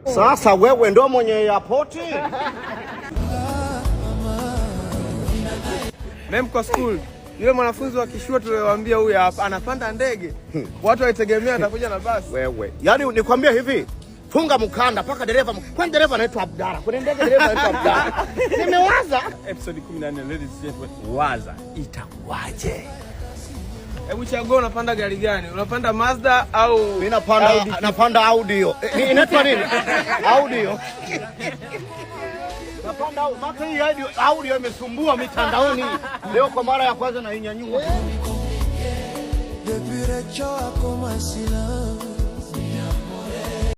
Sasa wewe ndo mwenye airport? Memkwa School. Yule mwanafunzi wa kishua tuliyowaambia huyu hapa anapanda ndege. Watu walitegemea atakuja na basi. Wewe. Yaani nikwambia hivi, funga mkanda mpaka dereva. Kwani dereva anaitwa Abdara? Kwenye ndege dereva anaitwa Abdara. Nimewaza. Episode 14, ladies and gentlemen. Waza itakuwaje? Hebu chagua, unapanda gari gani? Unapanda Mazda au Mimi napanda Audi? Napanda Audio. Eh, inaitwa nini? Audio. Napanda Audi. Maka hii audio imesumbua mitandaoni. Leo kwa mara ya kwanza nainyanyua. Depuis Recho a commencé là.